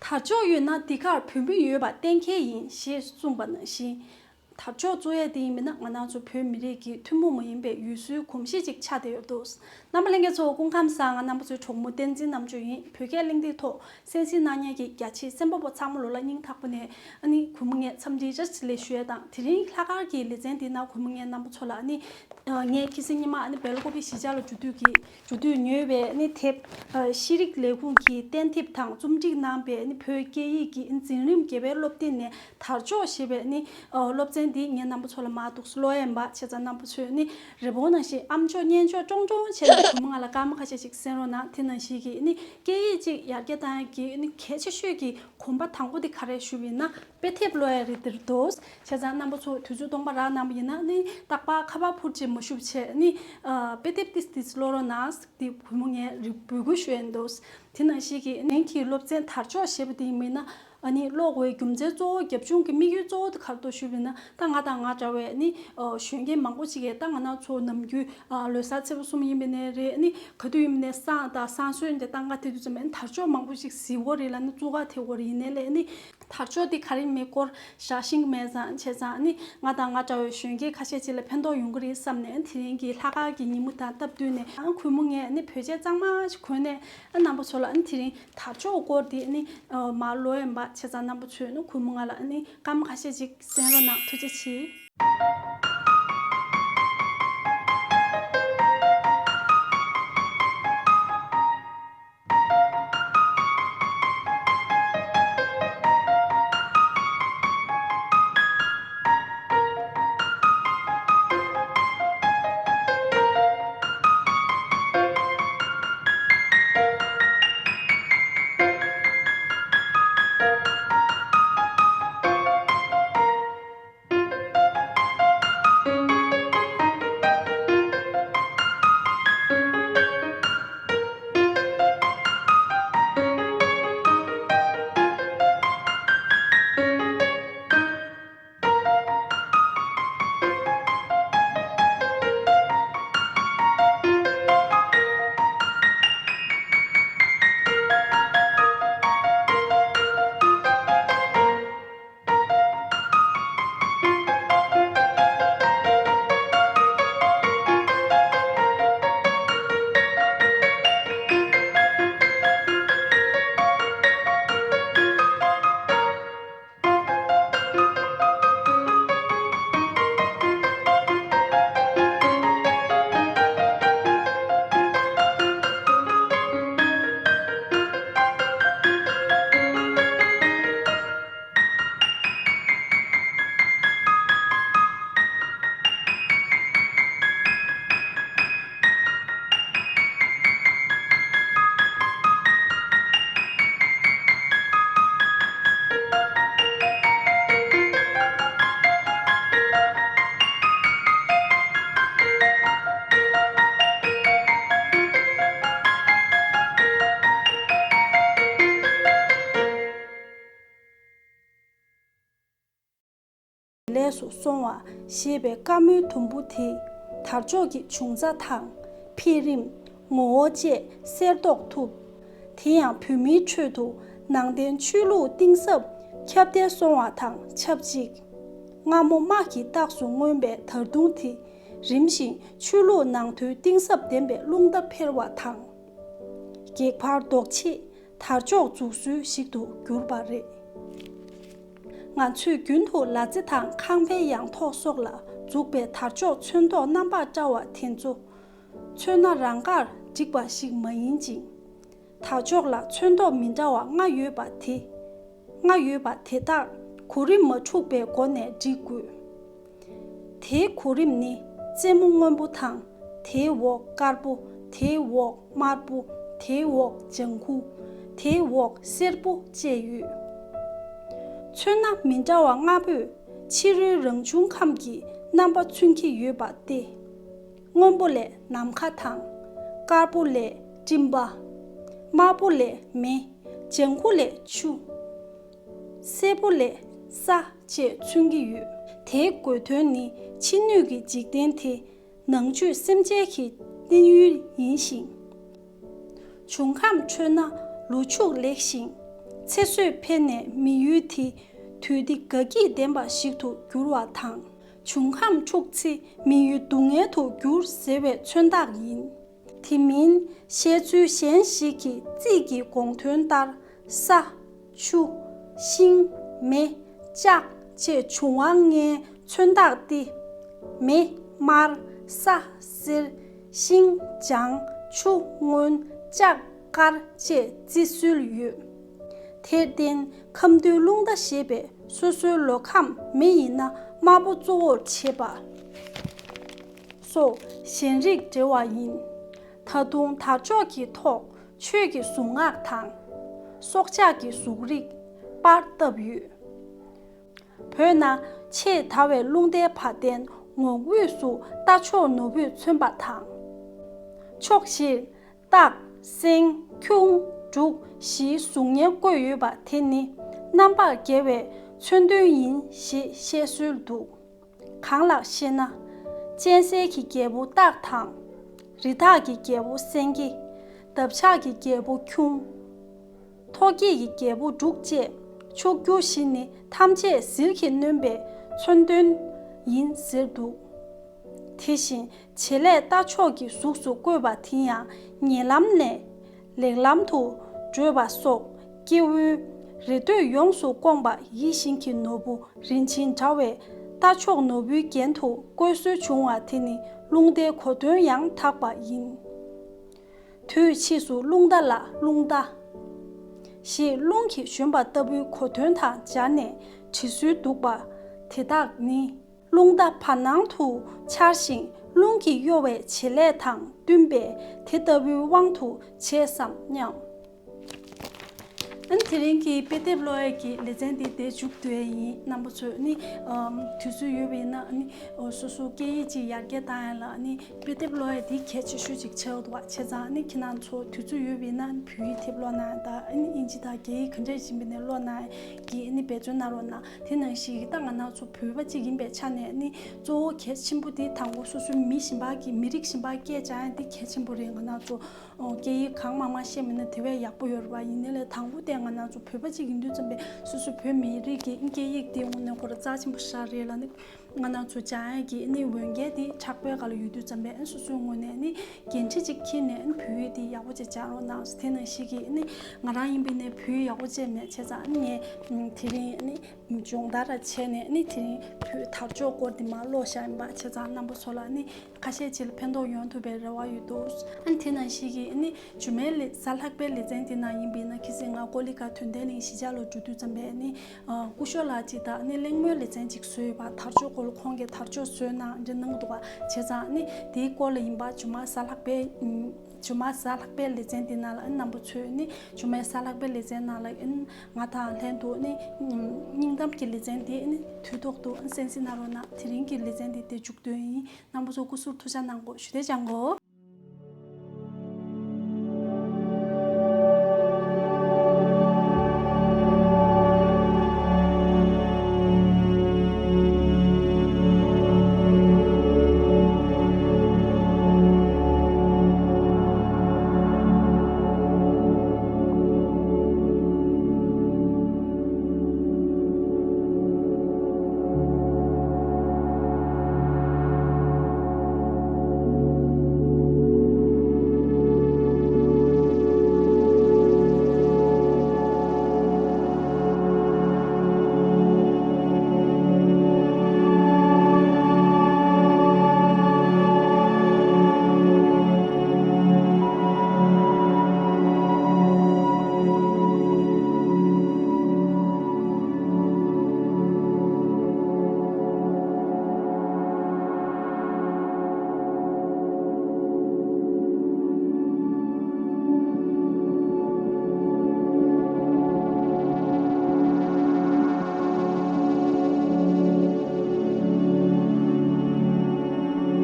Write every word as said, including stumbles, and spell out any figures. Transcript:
དར་ལྕོག་ཡོད་ན་འདི་གར་བོད་མི་ཡོད་པ་གཏན་འཁེལ་ཡིན་ཞེས་གསུངས་པ་ནང་བཞིན། དར་ལྕོག་བཙུགས་ཡས་དེ་ཡིན་མིན་ན་ང་རང་ཚོ་བོད་མི་རིགས་ཀྱི་ཐུན་མོང་མ་ཡིན་པའི་ཡུལ་སྲོལ་གོམས་གཤིས་ཅིག་ཆགས་བསྡད་ཡོད་འདུག་རྣམ་པ་ལྷན་རྒྱས་ཚོ་སྐུ་ཁམས་བཟང་། ང་རྣམ་པ་ཚོའི་གྲོགས་མོ་བསྟན་འཛིན་རྣམ་དཔྱོད་ཡིན། བོད་སྐད་གླེང་སྟེགས་ཐོག་གསན་གཟིགས་གནང་མཁན་གྱི་རྒྱ་ཆེའི་གསན་པ་པོ་ཚང་མ་ལོ་ལ་སྙིང་ཐག་པ་ནས་ཨ་ནི་གུས་མོ་ངས་འཚམས་འདྲི་བཀྲ་ཤིས་བདེ་ལེགས་ཞུ་ཡས་དང་། དེ་རིང་ལྷག་དཀར་གྱི་ལེ་ཚན་འདི་ནང་གུས་མོ་ངས་རྣམ་པ་ཚོ་ལ་ཨ་ནི་ངས་ཁྱི་སེང་ཉི་མ་ཨ་ནི་སྦེལ་ཀོབ་པའི་གཞིས་ཆགས་ལ་འགྲོ་དུས་ཀྱི་འགྲོ་དུས་ཉོས་པའི་ཨ་ནི་དེབ། ཤེས་རིག་ལས་ཁུངས་ཀྱིས་གཏན་དེབ་དང་རྩོམ་སྒྲིག་གནང་བའི་ཨ་ནི་བོད་སྐད་ཡིག་གི་འཛིན་རིམ་བརྒྱད་པའི་སློབ་དེབ་ནས་དར་ལྕོག་ཞེས་པའི་ཨ་ནི་སློབ་ཚན་འདི་ངས་རྣམ་པ་ཚོ་ལ་མར་འདུག་སེ་ཀློག་ཡས་ཡིན་པ། བྱས་ཙང་རྣམ་པ་ཚོས་ཨ་ནི་རི་བོང་ནང་བཞིན་ཨམ་ཅོག་སྙན་ཅོག་ཀྲོང་ཀྲོང་བྱས་ནས་གུས་མོ་ང་ལ་སྐར་མ་ཁ་ཤས་ཤིག་གསན་རོགས་གནང་། དེ་ནང་བཞིན་གྱི་ཨ་ནི་སྐད་ཡིག་ཅིག་ཡར་རྒྱས་གཏང་ཡས་ཀྱི་ཨ་ནི་གལ་ཆེ་ཤོས་ཀྱི་གོམ་པ་དང་པོ་དེ་ག་རེ་ཞུས་པ་ཡིན་ན། དཔེ་དེབ་ཀློག་ཡ་རེད་འདིར་འདུག་བྱས་ཙང་རྣམ་པ་ཚོ་དུས་ཚོད་སྟོང་པ་རག་གནང་བ་ཡིན་ན་ནི་རྟག་པར་ཁ་པར་འཕུར་ཅིག་མ་ཞུ་བྱས་ནི་ཨ་དཔེ་དེབ་ཏིས་ཏིས་ཀློག་རོགས་གནང་། འདི་གུས་མོ་ངས་རེ་འབོད་སྐུལ་ཞུ་ཡ་འདུག་དེ་ནང་བཞིན་གྱི་ནང་གི་སློབ་ཚན་དར་ལྕོག་ཞེས་པ་དེ་ཡིན་ན་ཨ་ནི་ཀློག་དགོས་རྒྱུ་མཚན་གཙོ་བོ་རྒྱབ་ལྗོངས་ཀྱི་དམིགས་ཡུལ་གཙོ་བོ་དེ་ག་རེ་འདུག་ཞུས་པ་ཡིན་ན། ད་ང་དང་ང་འདྲ་བའི་ནི་ཨ་གཞོན་སྐྱེས་མང་པོ་ཅིག་གིས་ད་ང་རང་ཚོ་ནམ་རྒྱུན་ཨ་ལོ་གསར་ཚེས་པ་གསུམ་ཡིན་པ་ནས་རེད། ནི་ག་དུས་ཡིན་པ་ནས་བསང་དང་བསང་གསོལ་འདི་གཏང་ག་དེ་དུས་ཙམ་པ་ནི་དར་ལྕོག་མང་པོ་ཅིག་གཟིགས་ཡོད་རེད་ལ། ནི་བཙུགས་ག་དེ་ཡོད་རེད། ཡིན་ནའི་ལས་ནི། དར་ལྕོག་འདི་ག་རེ་མེད་སྐོར་བཞག་ཤེས་ཀྱི་མེད་ཙང་། བྱས་ཙང་ནི་ང་དང་ང་འདྲ་བའི་གཞོན་སྐྱེས་ཁ་ཤས་ཅིག་ལ་ཕན་ཐོགས་ཡོང་གི་རེད་བསམ་ནས། དེ་རིང་གི་ལྷག་དཀར་གྱི་ཉིན་མོ་དང་སྟབས་བསྟུན་ནས་ཨ་གུས་མོ་ངས་ནི་བོད་ཆས་གཙང་མ་ཞིག་གོན་ནས་ཨ་རྣམ་པ་ཚོ་ལ་ཨ་དེ་རིང་དར་ལྕོག་སྐོར་འདི་ནི་མར་ཀློག་ཡིན་པ། བྱས་ཙང་རྣམ་པ་ཚོས་ནི་གུས་མོ་ང་ལ་ཨ་ནི་སྐར་མ་ཁ་ཤས་ཅིག་གསན་རོགས་གནང་། ཐུགས་རྗེ་ཆེ། ལས་སུ་སོང་བ་ཞེས་པའི་བཀའ་མོལ་དུམ་བུ་དེས་དར་ལྕོག་གི་འབྱུང་རྩ་དང་འཕེལ་རིམ། ངོ་བོ་བཅས་གསལ་རྟོགས་ཐུབ། དེ་ཡང་བོད་མིའི་ཁྲོད་དུ་ནང་བསྟན་ཆོས་ལུགས་གཏིང་ཟབ་ཁྱབ་གདལ་སོང་བ་དང་ཆབས་ཅིག་སྔ་མོ་དམག་གི་རྟགས་སུ་མངོན་པའི་དར་མདུང་དེ་རིམ་བཞིན་ཆོས་ལུགས་ནང་དོན་གཏིང་ཟབ་ལྡན་པའི་རླུང་རྟ་འཕེལ་བ་དང་། བགེགས་ཕར་ཟློག་ཆེད་དར་ལྕོག་འཛུགས་སྲོལ་ཞིག་ཏུ་གྱུར་པ་རེད། ང་ཚོས་རྒྱུན་དུ་ལ་རྩེ་དང་ཁང་པའི་ཡང་ཐོག་སོགས་ལ་འཛུགས་པའི་དར་ལྕོག་ཚོན་མདོག་རྣམ་པར་བཀྲ་བ་དེ་ཚོ། ཚོན་སྣ་རང་དགར་བསྒྲིགས་པ་ཞིག་མ་ཡིན་ཅིང་། དར་ལྕོག་ལ་ཚོན་མདོག་མི་འདྲ་བ་ལྔ་ཡོད་པ་དེ། ལྔ་ཡོད་པ་དེ་དག་གོ་རིམ་མ་འཁྲུགས་པའི་སྒོ་ནས་བསྒྲིགས་དགོས། དེའི་གོ་རིམ་ནི་རྩེ་མོ་སྔོན་པོ་དང་། དེའི་འོག་དཀར་པོ། དེའི་འོག་དམར་པོ། དེའི་འོག་ལྗང་ཁུ། དེའི་འོག་སེར་པོ་བཅས་ཡོད། ཚོན་སྣ་མི་འདྲ་བ་ལྔ་པོས་ཕྱི་རོལ་རང་བྱུང་ཁམས་ཀྱི་རྣམ་པ་མཚོན་གྱི་ཡོད་པ་སྟེ། སྔོན་པོ་ལས་ནམ་མཁའ་དང་། དཀར་པོ་ལས་སྤྲིན་པ། དམར་པོ་ལས་མེ། ལྗང་ཁུ་ལས་ཆུ། སེར་པོ་ལས་ས་བཅས་མཚོན་གྱི་ཡོད། དེའི་དགོས་དོན་ནི་ཕྱི་སྣོད་ཀྱི་འཇིག་རྟེན་དེ་ནང་བཅུད་སེམས་ཅན་གྱི་བརྟེན་ཡུལ་ཡིན་ཞིང་། འབྱུང་ཁམས་འཕྲོད་ན་ལུ་ཕྱུགས་ལེགས་ཤིང་ ཚེ་བསོད་འཕེལ་ནས་མི་ཡུལ་དེ་དུས་བདེ་དགའ་སྐྱིད་ལྡན་པ་ཞིག་ཏུ་འགྱུར་བ་དང་། འབྱུང་ཁམས་འཁྲུགས་ཚེ་མི་ཡུལ་སྡུག་བསྔལ་དུ་འགྱུར་ཟེར་བའི་མཚོན་རྟགས་ཡིན། དེ་མིན་བཤད་ཚུལ་གཞན་ཞིག་གིས་རྩིས་ཀྱི་དགོངས་དོན་ལྟར་ས། ཆུ། ཤིང་། མེ། ལྕགས་བཅས་འབྱུང་བ་ལྔའི་མཚོན་རྟགས་ཏེ། མེ་དམར། ས་སེར། ཤིང་ལྗང་། ཆུ་སྔོན། ལྕགས་དཀར་བཅས་བརྩི་སྲོལ་ཡོད། དེར་བརྟེན་ཁམས་འདུལ་རླུང་རྟ་ཞེས་པས་སོ་སོའི་ལོ་ཁམས་མེ་ཡིན་ན་དམར་པོ་གཙོ་བོར་བྱེད་པ་སོགས་གཞན་རིགས་འགྲེ་བ་ཡིན། ད་དུང་དར་ལྕོག་གི་ཐོག་ཆོས་ཀྱི་གཟུངས་སྔགས་དང་། སྲོག་ཆགས་ཀྱི་གཟུགས་རིས་པར་བཏབ་ཡོད། བོད་ན་ཆེས་དར་བའི་རླུང་རྟའི་བ་དན་ངོགས་དབུས་སུ་རྟ་མཆོག་ནོར་བུས་མཚོན་པ་དང་། ཕྱོགས་བཞིར་སྟག་སེང་ཁྱུང་འབྲུག་བཞིའི་གཟུགས་བརྙན་བཀོད་ཡོད་པ་དེ་ནི་རྣམ་པར་རྒྱལ་བའི་མཚོན་དོན་ཡིན་ཞེས་བཤད་སྲོལ་འདུག་གང་ལགས་ཤེ་ན། གཅན་གཟན་གྱི་རྒྱལ་པོ་སྟག་དང་། རི་དྭགས་ཀྱི་རྒྱལ་པོ་སེང་གེ། འདབ་ཆགས་ཀྱི་རྒྱལ་པོ་ཁྱུང་། ཐོག་སྐྱེས་ཀྱི་རྒྱལ་པོ་འབྲུག་བཅས་ཕྱོགས་བཅུ་བཞི་ནི་ཐམས་ཅད་ཟིལ་གྱིས་གནོན་པའི་མཚོན་དོན་ཡིན་ཟེར་འདུག་དེ་བཞིན་བྱེད་ལས་རྟ་མཆོག་གི་གཟུགས་སུ་བཀོད་པ་དེ་ཡང་ཉེ་ལམ་ནས་ལེགས་ལམ་དུ་བགྲོད་པ་སོགས་སྐྱེ་བོའི་རེ་འདོད་ཡོངས་སུ་སྐོང་བ་ཡིད་བཞིན་གྱི་ནོར་བུ་རིན་ཆེན་འདྲ་བའི་རྟ་མཆོག་ནོར་བུའི་རྒྱན་དུ་བཀོད་སྲོལ་བྱུང་བ་དེ་ནི་རླུང་རྟའི་གོ་དོན་ཡང་དག་པ་ཡིན། དུས་ཕྱིས་སུ་རླུང་རྟ་ལ་རླུང་རྟ་ཞེས་རླུང་གིས་བཞོན་པ་ལྟ་བུའི་གོ་དོན་དང་སྦྱར་ནས་བྲི་སྲོལ་འདུག་པ་དེ་དག་ནི་རླུང་རྟ་བར་སྣང་དུ་འཆར་ཞིང་རླུང་གིས་གཡོ་བའི་བྱེད་ལས་དང་བསྟུན་པས་དེ་ལྟ་བུའི་དབང་དུ་བྱས་སམ་སྙམ། ཨ་ནི་དེ་རིང་གི་དཔེ་དེབ་ཀློག་ཡས་ཀྱི་ལེ་ཚན་འདི་འདིར་མཇུག་བསྡུ་ཡས་ཡིན། རྣམ་པ་ཚོས་ནི་ཨམ་དུས་ཚོད་ཡོད་པ་ཡིན་ན་ནི་ཨོ་སོ་སོ་སྐད་ཡིག་ཅིག་ཡར་རྒྱས་བཏང་ཡས་ལ་ནི་དཔེ་དེབ་ཀློག་ཡས་འདི་གལ་ཆེ་ཤོས་ཅིག་ཆགས་འདུག་བ། བྱས་ཙང་ནི་ཁྱེད་རང་ཚོ་དུས་ཚོད་ཡོད་པ་ཡིན་ན་བོད་ཡིག་དེབ་ཀློག་གནང་ཡས་དང་ཨ་ནི་དབྱིན་ཇི་དང་རྒྱ་ཡིག་ག་འདྲས་ཡིན་པ་ནས་ཀློག་གནང་ཡས་ཀྱི་ཨ་ནི་འབད་བརྩོན་གནང་རོགས་གནང་། དེ་ནང་བཞིན་ད་ང་རང་ཚོ་བོད་པ་གཅིག་ཡིན་པའི་ཆ་ནས་ནི་གཙོ་བོ་གལ་ཆེན་པོ་དེ་དང་པོ་སོ་སོའི་མི་གཞན་པ་གི་མི་རིགས་གཞན་པ་སྐད་སྦྱང་ཡས་འདི་གལ་ཆེན་པོ་རེད། ང་རང་ཚོ་ཨོ་སྐད་ཡིག་གང་མང་མང་ཤེས་མེད་ན་དེ་བས་ཡག་པོ་ཡོད་རེད་པ། ཡིན་ནའི་ལས་དང་པོ་དེ་ང་རང་ཚོ་བོད་པ་གཅིག་ཡིན་དུས་ཙམ་པས་སོ་སོ་བོད་མི་རིགས་ཀྱི་སྐད་ཡིག་དེ་དངོས་གནས་ཁོ་རང་རྩ་ཆེན་པོ་ཞིག་རེད་ལ་ནི། ང་རང་ཚོ་སྦྱང་ཡས་ཀྱི་ནི་འོས་འགན་དེ་ཕྲག་པའི་སྒང་ལ་ཡོད་དུས་ཙམ་པས་སོ་སོའི་ངོས་ནས་ནི་འགན་འཁྲི་ཅིག་འཁྱེར་ནས་ནི་བོད་ཡིག་དེ་ཡག་པོ་ཅིག་སྦྱང་རོགས་གནང་། དེ་ནང་བཞིན་གྱི་ནི་ང་རང་ཡིན་པའི་ནི་བོད་ཡིག་ཡག་པོ་ཅིག་མེད་བྱས་ཙང་ནི་ངས་དེ་རིང་ནི་སྦྱོང་བརྡར་བྱས་ནས་ནི་དེ་རིང་བོད་དར་ལྕོག་སྐོར་དེ་མར་ཀློག་བཞག་ཡིན་པ། བྱས་ཙང་རྣམ་པ་ཚོ་ལ་ནི་ཁ་ཤས་ཅིག་ལ་ཕན་ཐོགས་ཡོང་ཐུབ་པའི་རེ་བ་ཡོད་འདུག་ཨ་ནི་དེ་ནང་བཞིན་གྱི་ནི་ཇུ་མའི་ལེ་གཟའ་ལྷག་པའི་ལེ་ཚན་དེ་ནང་ཡིན་པས་ན་ཁ་སང་ང་ཀོ་ལི་གྷལ་དོན་ལྡན་གླིང་གཞིས་ཆགས་ལ་འགྲོ་དུས་ཙམ་པས་ནི་སྐུ་ཞབས་ལགས་ཅིག་དང་ནི་གླེང་མོལ་ལེ་ཚན་ཅིག་བཟོས་ཡོད་པ། དར་ལྕོག་སྐོར་ལ་ཁོང་གིས་དར་ལྕོག་བཟོས་གནང་འདྲ་གནང་གི་འདུག་པ། བྱས་ཙང་ནི་དེའི་སྐོར་ལ་ཡིན་པ་ཇུ་མ་གཟའ་ལྷག་པའི་ཇུ་མ་གཟའ་ལྷག་པའི་ལེ་ཚན་དེ་ནང་ལ་ཨ་ནི་རྣམ་པ་ཚོས་ནི་ཇུ་མའི་གཟའ་ལྷག་པའི་ལེ་ཚན་ནང་ལ་ཨ་ནི་ང་དང་ལྷན་དུ་ནི་སྙིང་གཏམ་གྱི་ལེ་ཚན་དེ་ཨ་ནི་དུས་ཐོག་ཏུ་ཨ་ནི་གསན་གཟིགས་གནང་རོགས་གནང་། དེ་རིང་གི་ལེ་ཚན་དེ་དེ་མཇུག་བསྡུ་ཡིན། རྣམ་པ་ཚོ་སྐུ་གཟུགས་ཐུགས་ཅག་གནང་གོ། ཞུ་བདེ་ཅང་གོ།